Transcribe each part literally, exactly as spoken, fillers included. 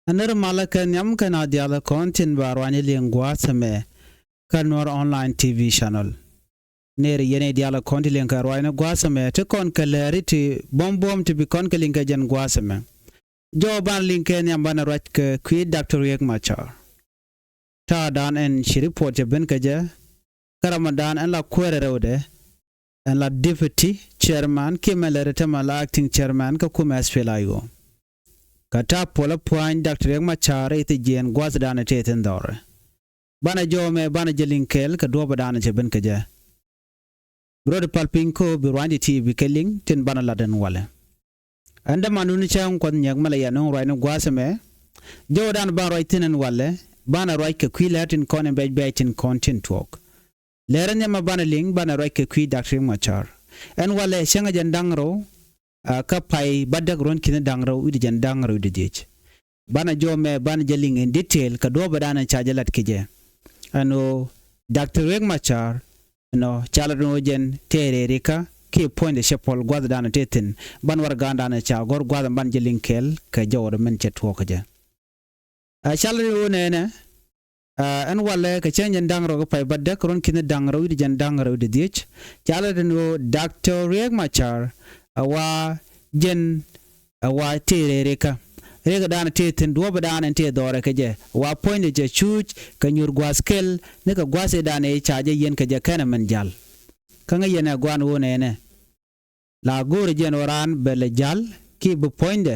Ɛ nir malä kɛ nhiam kɛn a diaal kɔn tin ba ruany liŋ gua̱a̱th ɛmɛ kä Nuɔr Online T V channel. Nir yɛn ɛ diaal kɔn ti liŋ kɛ ruany ni gua̱a̱th ɛmɛ ti kɔn kɛ lääri ti buɔ̱m buɔ̱m ti bi kɔn kɛ liŋ kɛ jɛn gua̱a̱th ɛmɛ. Jɔw banɛ liŋ kɛ nhiam banɛ ruac kɛ kui̱ Doctor Riek Machar. Ta̱a̱dan ɛn ci report cɛ ben kɛ jɛ. Kä Ramadan ɛn la kuäärɛ rɛwdɛ, ɛn la deputy chairman kiɛ mɛn lɛ rɛ tämɛ la acting chairman kä kumɛ S P L A I O. Kä ta̱a̱ puɔlä pua̱ny Doctor Riek Machar i̱ thi jiɛɛn gua̱thdan ɛ tëë thi̱n dhɔrɛ. Banɛ jɔw mɛ banɛ jɛ liŋ kɛɛl kɛ duɔ̱ɔ̱pädan cɛ ben kɛ jɛ. Bi rɔɔd pal piny kä bi ruany ti ti bi kɛ liŋ tin banɛ lat ɛn walɛ. Ɛn dämanun cäŋ kuɔth nyɛk mɛ la yɛn nuŋ ruac ni gua̱a̱th ɛmɛ. Jɔwdan banɛ ruac thi̱n ɛn walɛ, banɛ ruac kɛ kui̱ lɛr tin kɔn in bɛc bɛc tin kɔn tin tuɔɔk. Lɛr ɛn nhiamɛ banɛ liŋ banɛ ruac kɛ kui̱ Doctor Riek Machar. Ɛn walɛ cäŋ ɛ jɛn da̱ŋ rɛw, a, kä pay bädäk ruɔ̱n ki̱ni da̱ŋ rɛw wi̱cdɛ jɛn da̱ŋ rɛw wi̱cdɛ dhiec. Banɛ jɔw mɛ banɛ jɛ liŋ in detail kɛ duɔ̱ɔ̱pädan ca jɛ lat kɛ jɛ. Ɛn ɣöö Doctor Riek Machar, ɛnɔ, ca lat ɛn ɣöö jɛn tëë rɛɛrikä kiɛ puɔ̱nydɛ cɛ puɔl gua̱thdan tëë thi̱n. Banɛ warɛgakdan ca gɔ̱r gua̱a̱th ɛmɛ banɛ jɛ liŋ kɛɛl kɛ jɔwdɛ min cɛ tuɔɔk kɛ jɛ. A, ca lat ɛn ɣöö nɛɛnɛ, a, ɛn walɛ kɛ cäŋ jɛn da̱ŋ rɛw kä pay bädäk ruɔ̱n ki̱ni da̱ŋ rɛw wi̱cdɛ jɛn da̱ŋ rɛw wi̱cdɛ dhiec. Ca lat ɛn ɣöö Doctor Riek Machar, a, wa jɛn, a, wa tëë rɛɛrikä. Riekdan tëë thi̱n duɔ̱ɔ̱pädan ɛn tëë dhɔrɛ kɛ jɛ. Wa puɔ̱nydɛ cɛ cuuc kɛ nyuur gua̱a̱th kɛl ni kɛ gua̱a̱th ëëdan ëë ca jɛ yiɛn kɛ jɛ kɛnɛ min jal. Kä ŋäc yɛn ɛ gua̱a̱n ɣöö nɛɛnɛ, la go̱o̱rɛ jɛn ɣöö raan bɛ lɛ jal kiɛ bi puɔ̱nydɛ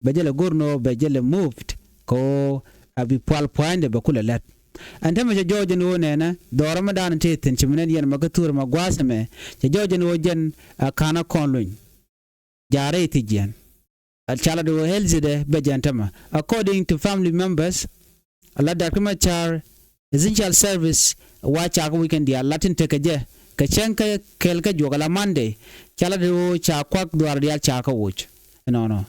bɛ jɛ lɛ go̱r ni ɣöö bɛ jɛ lɛ moved kɛ ɣöö a bi pual pua̱a̱nydɛ bɛ kulɛ lät. Ɛn täämɛ cɛ jɔw jɛn ɣöö nɛɛnɛ, dhɔrɛ mi da̱a̱n tëë thi̱n ci mi nɛn yɛn mɛ kä thuur mɛ gua̱a̱th ɛmɛ, cɛ jɔw jɛn ɣöö jɛn, a, ka̱n a kɔn luny. Jaarɛ i̱ thi jiɛɛn. A, ca lat ɣöö healthy dɛ bɛ jɛn täämɛ. According to family members, a la Doctor Machar essential service wa ca kä wi̱c kɛn diaal la tin tekɛ jɛ kɛ cäŋ kä kɛl kä juɔk a la Monday. Ca lat ɣöö ca kuak dhuaar diaal ca kä woc. Ɛnɔnɔ.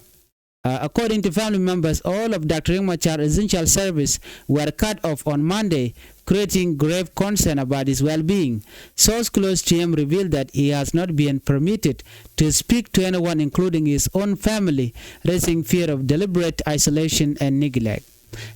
Uh, according to family members, all of Doctor Riek Machar essential service were cut off on Monday, creating grave concern about his well-being. Source close to him revealed that he has not been permitted to speak to anyone, including his own family, raising fear of deliberate isolation and neglect.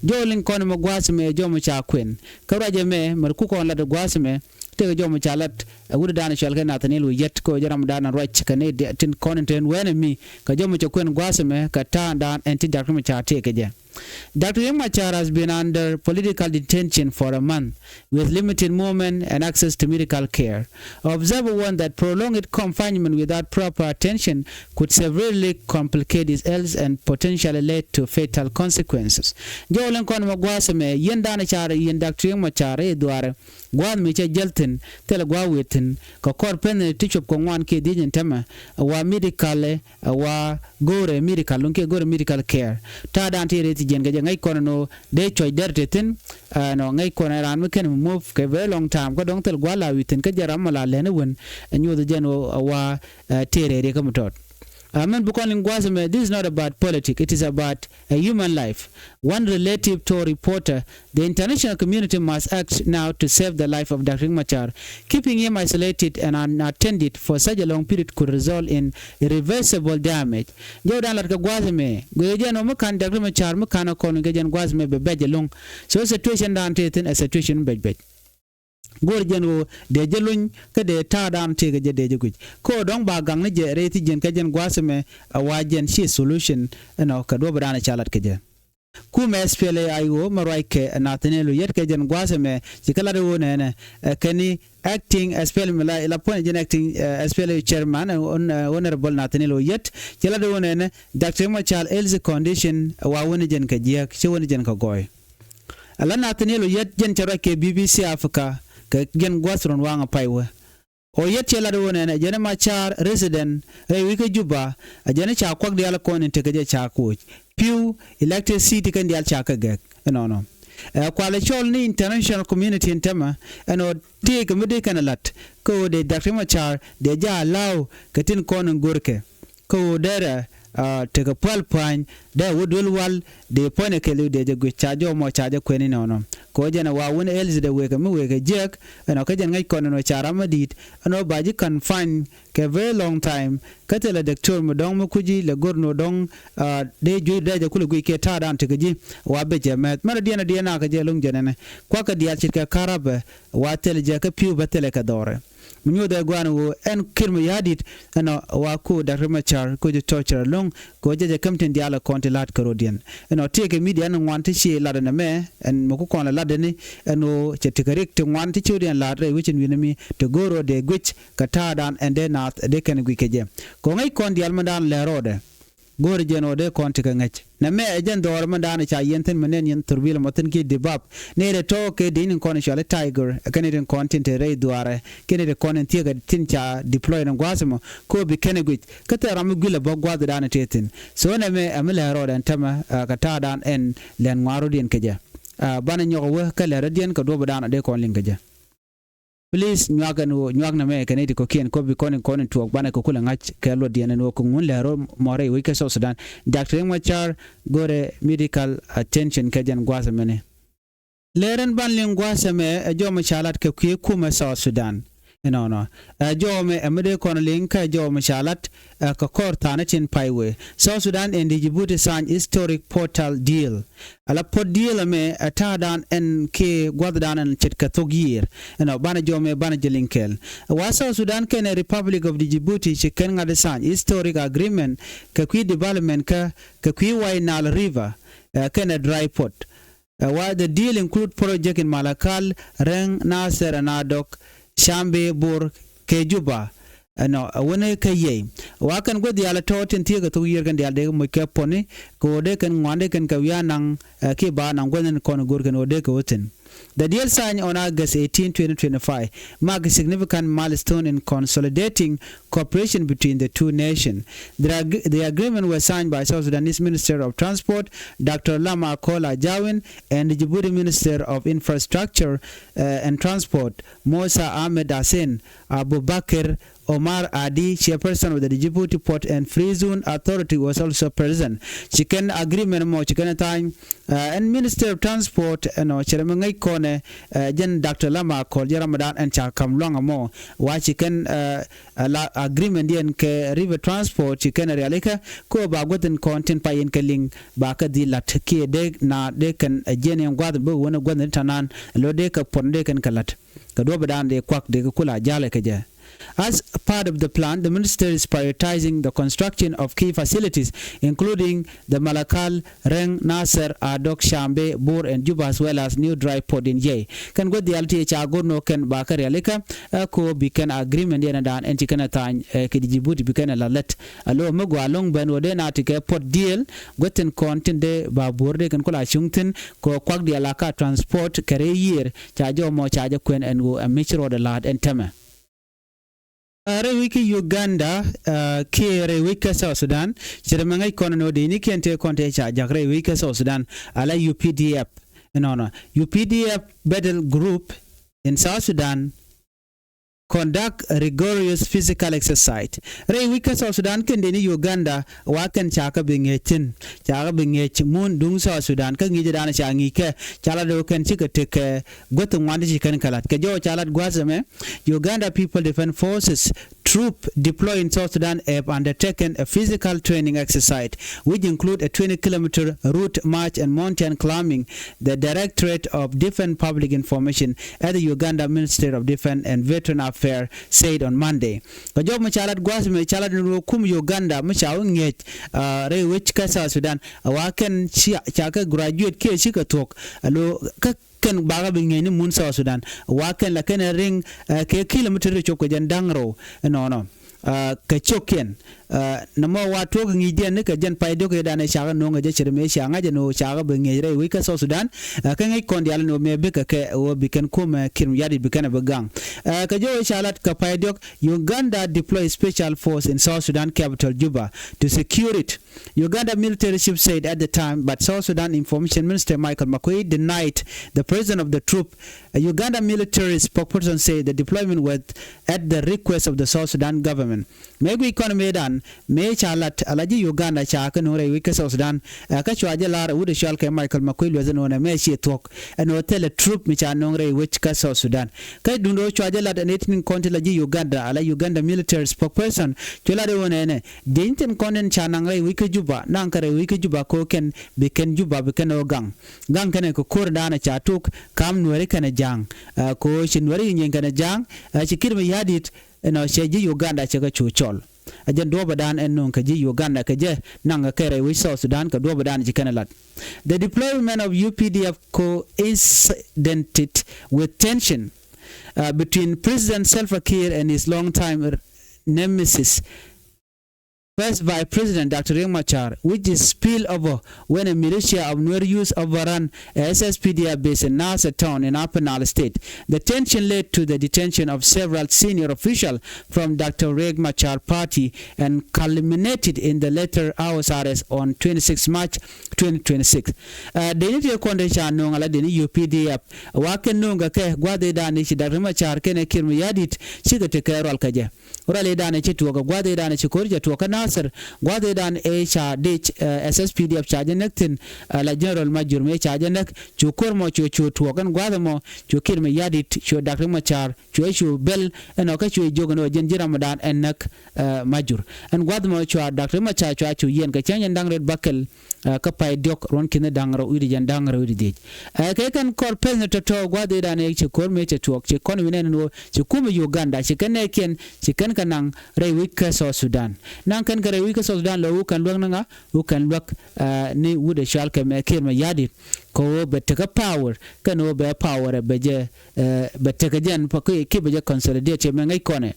Jɔw liŋ kɔn mɛ gua̱a̱th mɛ jɔw mɛ ca kuɛn. Kä ruacɛ mɛ mɛ ku kɔn lat gua̱a̱th mɛ, tëëkɛ jɔw mɛ ca lat, ɛ wut dan cual kɛ Nathaniel Oyet kɛ jɛ ram dan ruac kɛ ni tin kɔn in ten wɛn mi kɛ jɔw mɛ ca kuɛn gua̱a̱th mɛ kɛ ta̱a̱ dan ɛn ti Doctor Machar tëëkɛ jɛ. Doctor Riek Machar has been under political detention for a month with limited movement and access to medical care. Observer warned that prolonged confinement without proper attention could severely complicate his health and potentially lead to fatal consequences. Jɔw liŋ kɔn mɛ gua̱a̱th mɛ yɛn dan car yɛn Doctor Riek Machar i̱ dhuaarɛ gua̱a̱th mi cɛ jäl thi̱n thilɛ gua̱a̱th wëë thi̱n kɛ kɔr pen ti cop kɛ ŋuan kiɛ dhiec in tämɛ wa medical, wa go̱o̱rɛ medical luŋ kiɛ go̱o̱rɛ medical care. Ta̱a̱ dan ti rɛy ti jiɛn kɛ jɛ ŋäc kɔn ɛn ɣöö dee cuɔc dɛr te thi̱n. Ɛnɔ ŋäc kɔn ɛ raan mi kɛn mi move kɛ very long time kä dɔ̱ŋ thil gua̱a̱th la wi̱i̱ thi̱n kä jɛ ram mi la lɛn i̱ wen ɛ nyoth jɛn ɣöö ɛ wa, ɛ, tëë rɛy riɛk kä mi tɔt. Ɛ mɛn bi kɔn liŋ gua̱a̱th ɛmɛ, this is not about politics, it is about a human life. One relative told reporter, the international community must act now to save the life of Doctor Riek Machar. Keeping him isolated and unattended for such a long period could result in irreversible damage. Jɔwdan lat kɛ gua̱a̱th ɛmɛ guic jɛn ɔ mi ka̱n Doctor Machar mi ka̱n a kɔn kɛ jɛn gua̱a̱th ɛmɛ bɛ bɛc ɛlɔ̱ŋ. So situation dan tëë thi̱n ɛ situation bɛc bɛc. Go̱o̱r jɛn ɣöö dee jɛ luny kä dee ta̱a̱ dan tëëkɛ jɛ dee jɛ guic. Kä ɣöö dɔ̱ŋ ba gaŋni jɛ rɛy thi jiɛn kɛ jɛn gua̱a̱th ɛmɛ, ɛ wa jɛn ci solution ɛnɔ kɛ duɔ̱ɔ̱p dan ca lat kɛ jɛ. Kumɛ S P L A I O mɛ ruac kɛ Nathaniel Oyet kɛ jɛn gua̱a̱th ɛmɛ ci kɛ lat ɣöö nɛnɛ, ɛ kɛn i̱ acting S P L A mi la, la puɔ̱ny jɛn acting, ɛ, S P L A chairman, ɛ, hon-, ɛ, Honorable Nathaniel Oyet ci lat ɣöö nɛnɛ Doctor Machar health condition ɛ wa wänɛ jɛn kɛ jiääk, ci wänɛ jɛn kɛ gɔɔy. Ala Nathaniel Oyet jɛn cɛ ruac kɛ B B C Africa kɛ jɛn gua̱th run waŋ a pay wä. Oyet cɛ lat wä nɛn ɛ jɛn Machar resident rɛy wi̱i̱ kä Juba, ɛ jɛn ca kuak diaal kɔn in tekɛ jɛ ca koc. Pi̱w, electricity kɛn diaal ca kɛ gɛk. Ɛnɔnɔ. Ɛ kualɛ cɔl ni international community in tämɛ ɛn ɔ tëëkɛ mi dee kɛn ɛ lat kä ɣöö dee Doctor Machar dee jɛ allow kɛ tin kɔn in görkɛ. Kä ɣöö derɛ tekɛ pual pua̱ny dee wä duel wal dee puɔ̱nykɛ li̱w dee jɛ guic ca jɔw mɔ ca jɛ kuɛn inɔnɔ. Kɛ ɣöö jɛn ɛ wa wun ëël dee wëë kɛ mi wëë kɛ jiäk ɛnɔ kä jɛn ŋäc kɔn ɛn ɣöö ca ram mi di̱i̱t ɛn ɣöö ba ji̱ confine kɛ very long time. Kä thilɛ dɔktor mi dɔ̱ŋ mi kuci lɛ go̱r ni ɣöö dɔ̱ŋ dee juec dee jɛ kulɛ guic kiɛ ta̱a̱dan tekɛ ji̱ wa bɛ jɛ mɛth mɛn rɔ diɛn rɔ diɛn nakä jɛ lo̱ŋ jɛn ɛnɛ. Kuakä diaal ce̱tkɛ ka̱rapɛ wa thilɛ jɛ kä pi̱w bä thilɛ kɛ dhɔrɛ. Mi nyuuth ɛ gua̱a̱n ɣöö ɛn Kiir Mayardit ɛnɔ wa ku Dak Riek Machar ku ji̱ torture lo̱ŋ. Kɛ ɣöö jɛ jɛ käm tin diaal ɛ kɔn ti la̱t kärɔ̱diɛn ɛnɔ tiekɛ midia ni ŋuan ti ci lat ɛn ɛmɛ ɛn mi ku kɔn lɛ lat ɛni ɛn ɣöö cɛ tekɛ rik ti ŋuan ti ci ɣöödiɛn la̱t rɛy wecin wi̱n ɛmi ti go̱o̱r ɣöö dee guic kɛ ta̱a̱dan ɛn dee naath dee kɛn guic kɛ jɛ. Kɛ ɣöö ŋäc kɔn diaal mindan lɛr rɔɔdɛ go̱o̱r jɛn ɣöö dee kɔn tekɛ ŋäc nɛ mɛ ɛ jɛn dhɔɔr mindan ca yiɛn thi̱n mi nɛn yɛn thurbil mɔ thi̱n ki dibap. Ni ri tɔ̱ kɛ di̱i̱n in kɔn in cuali tiger kɛn in kɔn tin te rɛy dhuaarɛ kɛn in kɔn in thiekɛ tin ca deploy in gua̱a̱th mɔ. Ko bi kɛn in guic kä thɛɛ ram mi guilɛ bä gua̱a̱thdan in te thi̱n. So nɛ mɛ ɛ mi lɛr rɔɔdɛ ɛn tämɛ kɛ ta̱a̱dan ɛn lɛn ŋua̱a̱r rɔ̱diɛn kɛ jɛ. Banɛ nyɔk wä kä lɛr rɔ̱diɛn kɛ duɔ̱pdan a dee kɔn liŋ kɛ jɛ. Please nyuak ɛn ɣöö nyuak nɛmɛ kɛ nɛy ti kɔ̱kiɛn kɔ bi kɔn in kɔn in tuɔɔk banɛ kɛ kulɛ ŋa̱c kɛ luɔtdiɛn ɛn ɣöö kɛ ŋun lɛr rɔ mɔ rɛy wec kä South Sudan. Doctor Riek Machar go̱rɛ medical attention kɛ jɛn gua̱a̱th ɛmɛni. Lɛr ɛn ban liŋ gua̱a̱th ɛmɛ ɛ jɔmɛ ca lat kɛ kui̱ kumɛ South Sudan. Ɛnɔnɔ ɛ jɔmɛ ɛ mi dee kɔn liŋ kä ɛ jɔmɛ ca lat ɛ kɛ kɔr tha̱a̱n ɛ tin pay wee South Sudan and Djibouti sign historic portal deal. Ala port deal ɛmɛ ɛ ta̱a̱dan ɛn kiɛ gua̱thdan ɛn ce̱tkɛ thok yiëër. Ɛnɔ banɛ jɔmɛ banɛ jɛ liŋ kɛɛl. Wa South Sudan kɛnɛ Republic of Djibouti ci kɛn ŋa̱t sign historic agreement kɛ kui̱ development kä kɛ kui̱ White Nile River ɛ kɛnɛ dry port. Ɛ wa the deal include project in Malakal, Reng, Nasser and Adok, Shambe, Bor kɛ Juba. Ɛnɔ ɛ wänɛ kä yɛy wa kɛn guäth diaal ɛ tɔ̱ tin thieekä thok yiër kɛn diaal dee moc kɛ puɔ̱ni kɛ ɣöö dee kɛn ŋuan dee kɛn kɛ wiaa naŋ ɛ kiɛ ba naŋ guäth in kɔn go̱o̱r kɛn ɣöö dee kɛ wä thi̱n. The deal signed on August eighteen, twenty twenty-five mark a significant milestone in consolidating cooperation between the two nations. The, ag- the agreement was signed by South Sudanese Minister of Transport Doctor Lama Akol Ajawin and the Djibouti Minister of Infrastructure uh, and Transport Musa Ahmed Hussein Abubakar. Omar Adi, chairperson of the Djibouti Port and Free Zone Authority, was also present. Ci kɛn agreement mɔ ci kɛn tha̱a̱ny ɛn Minister of Transport ɛnɔ cɛ rɛ mi ŋäc kɔnɛ jɛn Doctor Lama Akol jɛ Ramadan ɛn ca ka̱m luaŋ ɛmɔ. Wa ci kɛn la agreement diɛn kɛ river transport ci kɛn rialikä ko ba guäth in kɔn tin pay in kɛ liŋ ba kä dhil la̱t kiɛ dee na dee kɛn ɛ jiɛn in gua̱th bi wänɛ guäth in ta̱nan lo dee kɛ puɔn dee kɛn kɛ la̱t. Kɛ duɔ̱pdan dee kuak dee kɛ kula jalɛ kɛ jɛ. As part of the plan, the minister is prioritizing the construction of key facilities, including the Malakal, Reng, Nasser, Adok, Shambe, Bor, and Juba, as well as new dry port in Yei. Kɛn guäth diaal ti ca go̱r nɔ kɛn ba kä rialikä ɛ ko bi kɛn agreement yɛn dan ɛn ci kɛn ɛ tha̱a̱ny ɛ kɛ Djibouti bi kɛn ɛ la lät. Alo mi gɔaa lo̱ŋ ben wä dee na ti kɛ port deal guäth tin kɔn tin dee ba buɔ̱r dee kɛn kula cuŋ thi̱n kɛ kuak diaal a ka transport kɛ rɛy yiër ca jɔw mɔ ca jɛ kuɛn ɛn ɣöö ɛ mi̱c ruɔdɛ la̱a̱t ɛn tämɛ. Rɛy wec kä Uganda kiɛ rɛy wec kä South Sudan ci rɛ mɛ ŋäc kɔn ni wä dee ni kiɛn tëë kɔn tëë ca ja̱k rɛy wec kä South Sudan ala U P D F. Ɛnɔnɔ U P D F battle group in South Sudan conduct rigorous physical exercise. Rɛy wec kä South Sudan kɛn dee ni Uganda wa kɛn ca kä bi ŋi̱eec thi̱n ca kä bi ŋi̱eec mun duŋ South Sudan kä ŋi̱i̱cdan ca ŋi̱i̱c kɛ ca la dee wä kɛn cikɛ tekɛ guäth ŋuan ti ci kɛn kɛ la̱t kɛ jɔw ca la̱t gua̱a̱th ɛmɛ. Uganda People Defense Forces troop deployed in South Sudan have undertaken a physical training exercise which include a twenty kilometer route march and mountain climbing. The Directorate of Defense Public Information at the Uganda Ministry of Defense and Veteran Affairs said on Monday. Kɛ jɔw mi ca lat gua̱a̱th mi ca lat ni ruɔ kum Uganda mi ca wä ŋi̱eec rɛy wec kä South Sudan a wa kɛn ca kɛ graduate kiɛ cikɛ thuɔ̱k a lo kä kɛn bakä bi ŋi̱eec ni mun South Sudan. Wa kɛn la kɛn ɛ riŋ kɛ kilometer cop kɛ jɛn da̱ŋ rɛw ɛnɔnɔ kɛ cio̱kiɛn. Nɛ mɔ wa tuɔk ŋi̱i̱cdiɛn ni kɛ jɛn pay diɔ̱k ëëdan ɛ cakɛ no̱o̱ŋ ɛ jɛ cɛ rɛ mëë cia ŋa̱c ɛn ɣöö cakɛ bi ŋi̱eec rɛy wec kä South Sudan. Kɛ ŋi̱i̱c kɔn diaal ɛn ɣöö mëë bikɛ kɛ ɣöö bi kɛn kumɛ Kiir Mayardit bi kɛn ɛ bi gaŋ. Kɛ jɔw ɛ ca lat kɛ pay diɔ̱k Uganda deploy special force in South Sudan capital Juba to secure it. Uganda military chief said at the time, but South Sudan Information Minister Michael Makuei denied the presence of the troop. A Uganda military spokesperson said the deployment was at the request of the South Sudan government. Mëë guic kɔn mëëdan mëë ca lat ala ji̱ Uganda ca kɛ nöŋ rɛy wec kä South Sudan. Ɛ kä cua jɛ lar ɛ wut ɛ cɔal kɛ Michael Makuei Lueth ɛn ɣöö nɛ mëë ciɛ thuɔ̱k ɛn ɣöö thilɛ troop mi ca nöŋ rɛy wec kä South Sudan. Kä duundɛ ɣöö cua jɛ lat ɛn ɛ tin kɔn ti la ji̱ Uganda ala Uganda military spokesperson cu lat ɛ ɣöö nɛnɛ dieny tin kɔn tin ca naŋ rɛy wec kä Juba naŋ kɛ rɛy wec kä Juba kɛ ɣöö kɛn bi kɛn Juba bi kɛn ɣöö gaŋ. Gaŋ kɛnɛ kɛ ko̱r daanɛ ca tok kam Nuɛri kɛnɛ Ja̱a̱ŋ. Ɛ kɛ ɣöö ci Nuɛri yi nyieeny kɛnɛ Ja̱a̱ŋ. Ɛ ci Kiir Mayardit ɛnɔ cɛ ji̱ Uganda cɛ kɛ cu cɔl. A jɛn duɔ̱ɔ̱pädan ɛn nööŋ kɛ ji̱ Uganda kɛ jɛ naŋ kɛ kɛ rɛy wec South Sudan kɛ duɔ̱ɔ̱pädan ci kɛn ɛ lat. The deployment of U P D F coincided with tension, uh, between President Salva Kiir and his long-time r- nemesis, First Vice President Doctor Riek Machar, which is spill over when a militia of Nuer youth overrun a S S P D F base in Nasser town in Upper Nile State. The tension led to the detention of several senior officials from Doctor Riek Machar party and culminated in the latter hours arrest on twenty-six March twenty twenty-six. Uh, deni ti kɔn de ca noŋ ala deni U P D F wa kɛ noŋ kɛ gua̱dhi dani ci Doctor Machar kɛnɛ Kiir Mayardit cikɛ ti kɛ rual kɛ jɛ. Rual idan ɛ ci tuɔɔk ɛ gua̱th idan ɛ ci ko̱r jɛ tuɔɔk kä Nasir. Gua̱th idan ɛ ca dec, eh, S S P D F ca jɛ näk thi̱n, eh, la General Major mëë ca jɛ näk. Cu ko̱r mɔ cu cu tuɔɔk ɛn gua̱th ɛmɔ cu Kiir Mayardit cu Doctor Machar cu ɛ cu bɛl ɛn ɔ kä cu ɛ jiök ɛn ɔ jɛn ji̱ Ramadan ɛn näk, eh, Major. Ɛn gua̱th ɛmɔ cua Doctor Machar cua cu yiɛn kɛ cäŋ jɛn da̱ŋ rɛt bäkɛl, eh, kä pay diɔ̱k ruɔ̱n ki̱n da̱ŋ rɛw wi̱cdɛ jɛn da̱ŋ rɛw wi̱cdɛ dhieec. Eh, kɛ kɛn kɔr pɛth ni tɔ̱tɔ̱ gua̱th idan ɛ ci ko̱r mëë cɛ tuɔɔk ci kɔn wi̱nɛ ni wä ci kumɛ Uganda ci kɛn nɛɛkiɛn ci kɛn kɛ naŋ rɛy wi̱c kä South Sudan. Naŋ kɛn kɛ rɛy wi̱c kä South Sudan lɔ wä kɛn luäk ni ŋa wä kɛn luäk, eh, ni wut ɛ cual kɛ mɛ Kiir Mayardit kɛ wä bɛ tekɛ power kɛn wä bɛ power ɛ bɛ jɛ, eh, bɛ tekɛ jɛn pa ki, ki bɛ jɛ consolidate mɛ ŋäc kɔnɛ.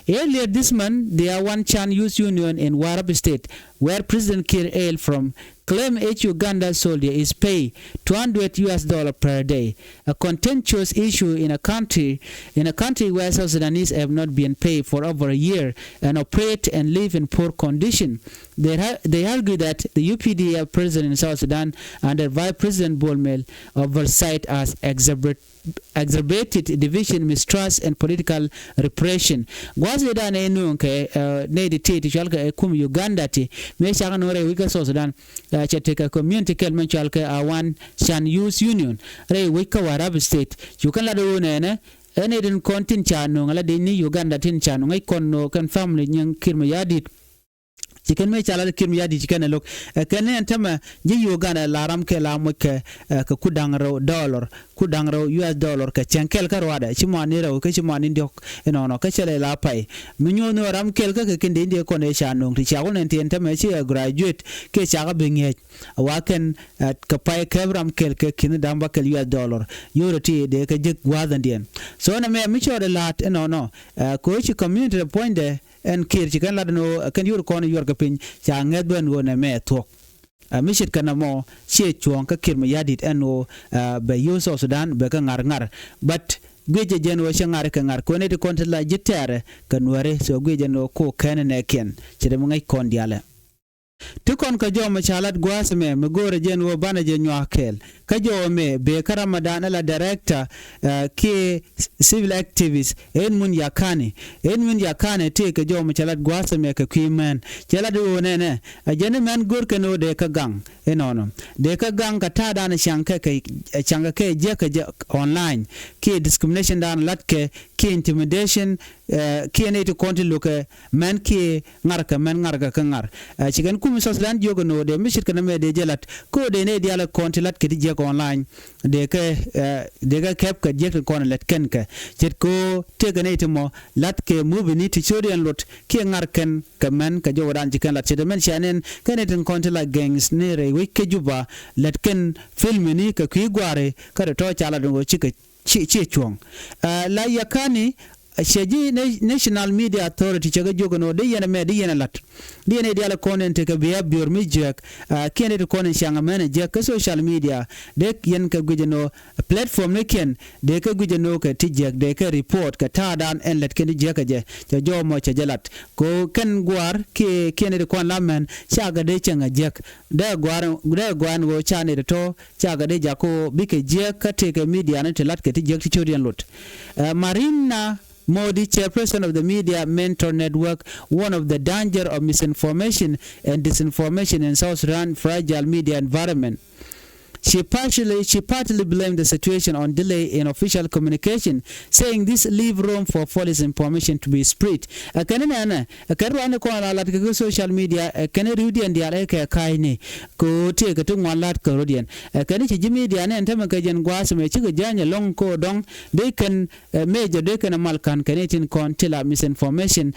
Earlier this month, the Awan Shan Youth Union in Warrap State, where President Kiir hail from, claim each Uganda soldier is paid two hundred U S dollar per day, a contentious issue in a country, in a country where South Sudanese have not been paid for over a year and operate and live in poor condition. They ha-, they argue that the U P D F president in South Sudan under Vice President Bol Mel oversight has exacerbate exacerbated division, mistrust and political repression. Gua̱th idan ɛ nuɔ̱ŋ kɛ, eh, nɛy ti ti cual kɛ ɛ kum Uganda ti mëë cakɛ nuɔ̱ŋ rɛy wi̱c kä South Sudan, eh, cɛ tekɛ community kɛl mɛn cual kɛ Awan Shan Youth Union rɛy wi̱c kä Warrap State. Cu kɛn lat ɛ ɣöö nɛnɛ ɛ nɛy tin kɔn tin ca nuɔ̱ŋ ala dec ni Uganda tin ca nuɔ̱ŋ ŋäc kɔn nuɔ̱ɔ̱k kɛn family nyiŋ Kiir Mayardit. Ci kɛn mëë ca lat Kiir Mayardit ci kɛn ɛ lo̱k. Ɛ kɛn ni ɛn tämɛ ji̱ Uganda la ram kɛ la moc kɛ, eh, kɛ ku da̱ŋ rɛw dollar, ku da̱ŋ rɛw U S dollar kɛ cäŋ kɛl kä ruaadɛ ci mɔani rɛw kä ci mɔani diɔ̱k. Inɔnɔ kä cɛ lɛ la pay mi nyuɔ̱th ni ram kɛl kä kɛ kɛn dee in dee kɔn ɛ ca no̱o̱ŋ ti ca wä nɛn ti ɛn tämɛ ci ɛ graduate kɛ ca kä bi ŋi̱eec. A wa kɛn, eh, kɛ pay kɛp ram kɛl kɛ ki̱n da̱ŋ bäkɛl U S dollar. Yio̱rɛ ti dee kɛ ji̱k gua̱a̱th ɛn diɛn. So nɛ mɛ mi cɔɔdɛ la̱a̱t inɔnɔ, eh, kɛ ɣöö ci community rɛ puɔ̱nydɛ ɛn Kiir ci kɛn lat ɛn ɣöö ɛ kɛn yur kɔn yuɔr kɛ piny ca ŋäth bä ɛn ɣöö nɛ mɛ thuɔ̱k. Ɛ mi ce̱tkɛ nɔmɔ ciɛ cuɔ̱ɔ̱ŋ kä Kiir Mayardit ɛn ɣöö, ɛ, bɛ yio̱w South Sudan bɛ kɛ ŋa̱r ŋa̱r. But guic jɛ jɛn ɣöö cɛ ŋa̱r kɛ ŋa̱r kɔn ɛ ti kɔn ti la ji̱ tɛɛrɛ kɛ Nuääri. So guic jɛn ɣöö ko̱o̱k kɛn ɛ nɛɛkiɛn ce̱t mi ŋäc kɔn diaalɛ. Ti kɔn kɛ jɔw mɛ ca lat gua̱a̱th mɛ mi go̱o̱rɛ jɛn ɣöö banɛ jɛ nyuak kɛɛl. Kä jɔw mɛ bëë kä Ramadan ala director, eh, kiɛ civil activist Edmund Yakani. Edmund Yakani tëë kɛ jɔw mɛ ca lat gua̱a̱th mɛ kɛ kui̱ mɛn. Cɛ lat ɣöö nɛnɛ a jɛn mɛn go̱o̱r kɛn ɣöö dee kä gaŋ inɔnɔ. Dee kä gaŋ kɛ ta̱a̱dan caŋ kɛ, kɛ, caŋ kɛ kɛ jiäk kɛ jɛ online. Kiɛ discrimination dan lat kɛ, kiɛ intimidation, eh, kiɛ nɛy ti kɔn ti lo̱kɛ mɛn kiɛ ŋa̱rkɛ mɛn ŋa̱rkɛ kä ŋa̱r. Eh, ci kɛn kum South Sudan jiök ɛn ɣöö dee mi ce̱tkɛ nɛmɛ dee jɛ la̱t kä ɣöö dee nɛy diaal kɔn ti la̱t kɛ ti jiäk online. Dee kɛ, eh, dee kɛ kɛp kɛ jiäk ti kɔn lät kɛn kɛ ce̱tkɛ ɣöö tëëkɛ nɛy ti mɔ la̱t kɛ mupini ti cio̱diɛn luɔt kiɛ ŋa̱r kɛn kɛ mɛn kɛ jɔwädan ci kɛn la̱t ce̱tkɛ mɛn cia nɛn kɛ nɛy tin kɔn ti la gangs ni rɛy wec kä Juba lät kɛn filmini kɛ kui̱ gua̱a̱ri kä tɔ̱tɔ̱ ca lat ɛn ɣöö cikɛ ci, ci cuɔ̱ŋ. Ah, la Yakani, ah, cɛ ji̱ na-, National Media Authority cɛ kɛ jiök ɛn ɣöö dee yɛn ɛmɛ dee yɛn ɛ la̱t. Dee yɛn ɛ diaal ɛ kɔn ɛn tekɛ behavior mi jiääk, ah, kiɛn dee ti kɔn ɛn ciaŋ ɛmɛn ɛ jiäk kä social media. Dee yɛn kɛ guic ɛn ɣöö platform ni kiɛn dee kɛ guic ɛn ɣöö kɛ ti jiäk dee kɛ report kɛ ta̱a̱dan ɛn lät kɛn ti jiäk kɛ jɛ. Cɛ jɔw mɔ cɛ jɛ la̱t. Kɛ ɣöö kɛn gua̱a̱r kiɛ kiɛn dee ti kɔn la mɛn cakɛ dee cieŋ ɛ jiäk. Dee gua̱a̱r, dee gua̱a̱r ɛn ɣöö ca nɛy tɔ̱tɔ̱ cakɛ dee jakä bikɛ jiäk kä tëëkɛ midiani ti la̱tkɛ ti jiäk ti cio̱diɛn luɔt. Eh, Marina Modi, chairperson of the Media Mentor Network, warned of the danger of misinformation and disinformation in South Sudan fragile media environment. She partially, she partly blamed the situation on delay in official communication, saying this leave room for false information to be spread. Ɛ kɛn nɛnɛ, ɛ kɛn ruani kɔn la lat kɛ social media, ɛ kɛn riwdiɛn diaal ɛ kɛ ka̱a̱cni kɛ ɣöö tëëkɛ ti ŋuan la̱t kɛ rɔ̱diɛn. Ɛ kɛn ci ji̱ media nɛn tämɛ kɛ jɛn gua̱a̱th mɛ cikɛ jäny ɛlɔ̱ŋ kɛ ɣöö dɔ̱ŋ dee kɛn, ɛ, mɛc ɔ dee kɛn ɛ mal ka̱n kɛn itin kɔn ti la misinformation.